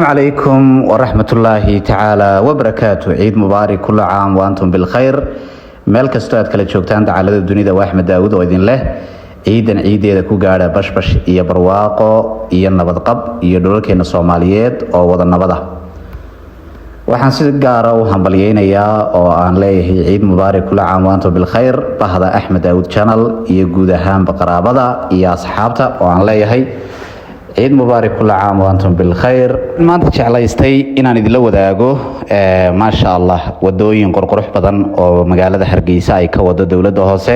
Calaykum waraxmatullaahi tacaala wabarakaatu. Ciid mubaarak, kula caam wa antum bilkhayr. Meel kastoo aad kala joogtaan dacalada dunida, waa Axmed Daawud oo idin leh ciidan ciideeda ku gaadha bashbash iyo barwaaqo iyo nabadqab iyo dhulalkeena Soomaaliyeed oo wada nabada. Waxaan si gaara u hambalyeynayaa oo aan leeyahay ciid mubaarak, kula caam wa antum bilkhayr, bahda Axmed Daawud Channel iyo guud ahaanba qaraabada iyo asxaabta oo aan leeyahay ciid mubaarak, kula caam wa antum bilkhayr. Maanta jeclaystay inaan idinla wadaago, maasha Allah, wadooyin qurqurux badan oo magaalada Hargeysa ay ka wado dowladda hoose,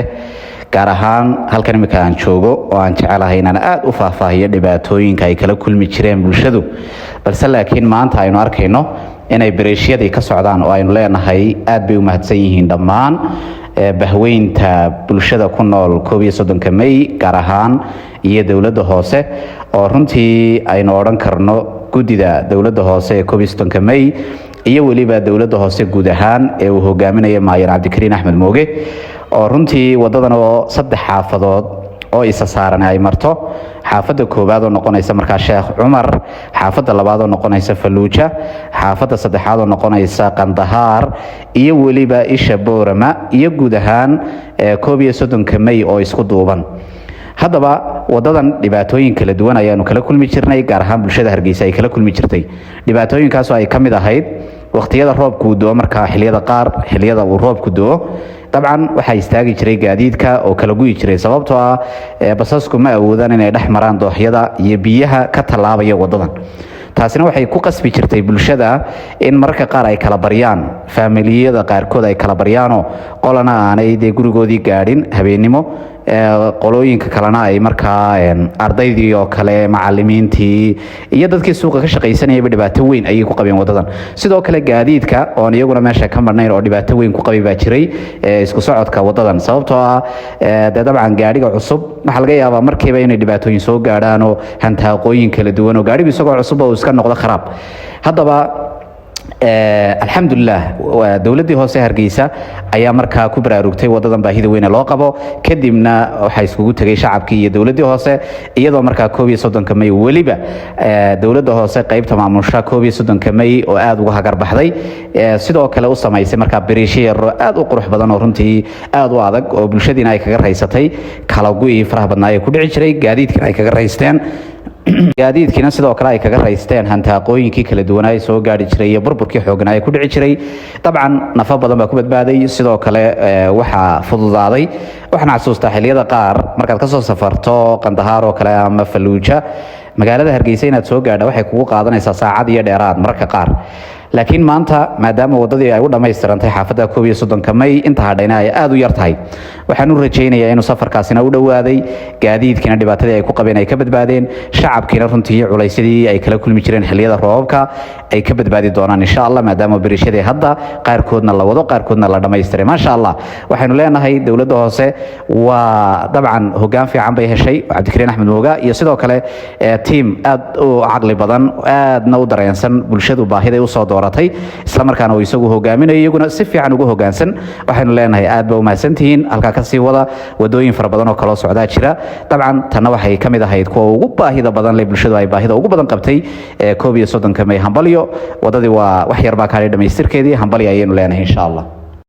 gaar ahaan halkan imika aan joogo, oo aan jecelahay inaan aada u faahfaahiyo dhibaatooyinka ay kala kulmi jireen bulshadu, balse laakiin maanta aynu arkayno inay bereeshyadii ka socdaan oo aynu leenahay aad bay u mahadsan yihiin dhammaan bahweynta bulshada ku nool 31-ka May gaar ahaan iyo dowladda hoose, oo runtii aynu odhan karno guddida dowladda hoose ee 31-ka May iyo weliba dowladda hoose guud ahaan ee uu hogaaminayo Maayar Cabdikariin Axmed Mooge, oo runtii wadadan oo saddex xaafadood oo isa saaran ay marto, xaafadda koowaad oo noqonaysa markaa Sheekh Cumar, xaafadda labaad oo noqonaysa Faluuja, xaafadda saddexaad oo noqonaysa Qandahaar iyo weliba isha Boorama iyo guud ahaan 31-ka May oo isku duuban. Haddaba wadadan dhibaatooyin kala duwan ayaanu kala kulmi jirnay, gaar ahaan bulshada Hargeysa ay kala kulmi jirtay, dhibaatooyinkaasoo ay ka mid ahayd waqtiyada roobku uu doo. Markaa xiliyada qaar, xiliyada uu roobku doo, dabcan waxaa istaagi jiray gaadiidka oo kala guyi jiray, sababtoo ah basasku ma awoodaan inay dhex maraan dooxyada iyo biyaha ka tallaabaya wadadan. Taasina waxay ku qasbi jirtay bulshada in mararka qaar ay kala baryaan, faamiliyada qaarkood ay kala baryaanoo qolana aanay dee gurigoodii gaadhin habeennimo, qolooyinka kalena ay markaa ardaydii oo kale, macalimiintii iyo dadkii suuqa ka shaqaysanayaba dhibaato weyn ayay ku qabeen wadadan. Sidoo kale gaadiidka oon iyaguna meesha ka marnayn oo dhibaato weyn ku qabay baa jiray isku socodka wadadan, sababtoo ah dee dabcan gaadhiga cusub waxaa laga yaabaa markiiba inay dhibaatooyin soo gaadhaan oo hantaaqooyin kala duwan oo gaadhigu isagoo cusub oo iska noqdo kharaab. Haddaba alxamdulilah, dowladdii hoose Hargeysa ayaa markaa ku baraarugtay wadadan baahida weyne loo qabo. Kadibna waxaa iskugu tegay shacabkii iyo dowladdii hoose, iyadoo markaa 31-ka May weliba dowladda hoose qaybta maamusha 31-ka May oo aada uga hagarbaxday, sidoo kale u samaysay markaa biriishyo yaroo aada u qurux badan oo runtii aada u adag, oo bulshadiina ay kaga raysatay kala gu-ii faraha badnaa ee ku dhici jiray, gaadiidkiina ay kaga raysteen, gaadiidkiina sidoo kale ay kaga raysteen hantaaqooyinkii kala duwanaa ee soo gaari jiray iyo burburkii xooganaa ee ku dhici jiray. Dabcan nafa badan baa ku badbaaday. Sidoo kale waxaa fududaaday, waxaan xasuustaa xilliyada qaar markaad kasoo safarto Qandahaar oo kale ama Faluuja, magaalada Hargeysa inaad soo gaadha waxay kugu qaadanaysaa saacad iyo dheeraad mararka qaar. Laakiin maanta, maadaama wadadii ay u dhammaystirantay xaafadda 31-ka May, inta hadhayna ay aada u yar tahay, waxaan u rajaynayaa inuu safarkaasina u dhowaaday, gaadiidkiina dhibaatadii ay ku qabeen ay ka badbaadeen, shacabkiina runtii culaysyadii ay kala kulmi jireen xilliyada roobabka ay ka badbaadi doonaan, insha Allah, maadaama beriishadii hadda qaarkoodna la wado, qaarkoodna la dhammaystiray. Maasha Allah, waxaynu leenahay dowladda hoose waa dabcan hoggaan fiican bay heshay, Cabdikariin Axmed Mooga, iyo sidoo kale tiim aad u caqli badan, aadna u dareensan bulshadu baahiday usoo dooratay, isla markaana uu isagu hogaaminayo, iyaguna si fiican ugu hogaansan. Waxaynu leenahay aad ba umahadsantihiin, halkaa kasii wada. Wadooyin fara badan oo kaloo socdaa jira. Dabcan tanna waxay ka mid ahayd kuwa ugu baahida badan le, bulshadu ay baahida ugu badan qabtay ee 31-ka May. Hambalyo, wadadii waa wax yar baa kaadhay dhamaystirkeedii. Hambalyo ayaynu leenahay, insha Allah.